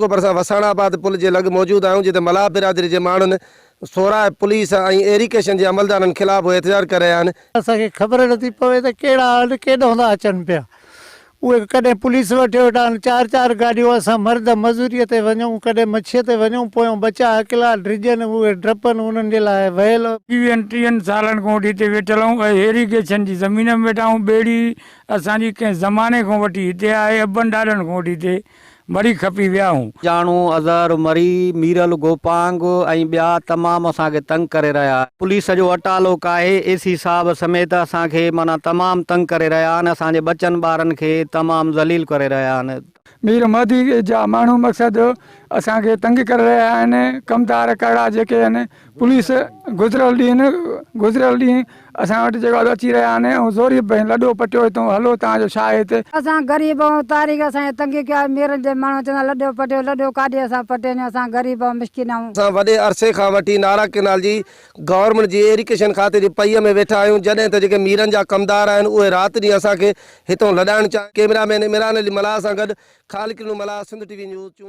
ڀرسان وساڻ آباد پل جي لڳ موجود آهيون جتي ملاح برادري جي ماڻهن سورائي پوليس ۽ ايريگيشن جي عملدارن خلاف اهي احتجاج ڪري رهيا آهن. اسان کي خبر نٿي پوي ته ڪهڙا آهن ڪيڏانهن ٿا اچن پيا. اهي ڪڏهن پوليس وٺيو ويٺا آهن چار چار گاڏيون اسان مرد مزوريء تي وڃون ڪڏهن مڇيء تي وڃون پويون ٻچا اڪيلا ڊڄن اهي ڊپن انهن جي لاء ويل. ويهن ٽيهن سالن کان وٺي هتي ويٺل آهيون ۽ ايريگيشن جي زمين ۾ ويٺا آهيون ٻيڙي اسان جي ڪنهن زماني کان وٺي هتي آهي ابن ڏاڏن کان وٺي هتي مري کپي ويا هون. جانو، اظهر مري، ميرل گوپانگ ۽ ٻيا تمام اسان کي تنگ ڪري رهيا آهن. پوليس جو اٽالو ڪاهي اي سي صاحب سميت اسان کي معنيٰ تمام تنگ ڪري رهيا آهن اسان جي ٻچن ٻارن کي تمام ذليل ڪري رهيا آهن. مير مهدي جا ماڻهو مقصد اسان کي تنگ ڪري رهيا آهن ڪمدار ڪرڙا جيڪي آهن پوليس گذريل ڏينهن گذريل ڏينهن اسان وٽ جيڪو آهي اچي رهيا آهن ۽ زوري به لڏو پٽيو هتون هلو توهان جو ڇا آهي هتي. اسان غريب آهيون تاريخ اسان کي تنگي ڪيو آهي ميرن جي ماڻهو چوندا لڏيو پٽيو لڏيو ڪاڏي اسان پٽي وڃون اسان غريب آهيون مسڪين آهيون. اسان وڏي عرصي کان وٺي نارا ڪئنال جي گورنمينٽ جي ايريگيشن کاتي جي پئي ۾ ويٺا آهيون جڏهن ته جيڪي ميرن جا ڪمدار آهن اهي رات ڏينهن اسان کي هتون لڏائڻ چاهين ڪيمرا مين عمران علي ملاح سان گڏ Khaliq Dino Mallah Sindh T V news چونڊ.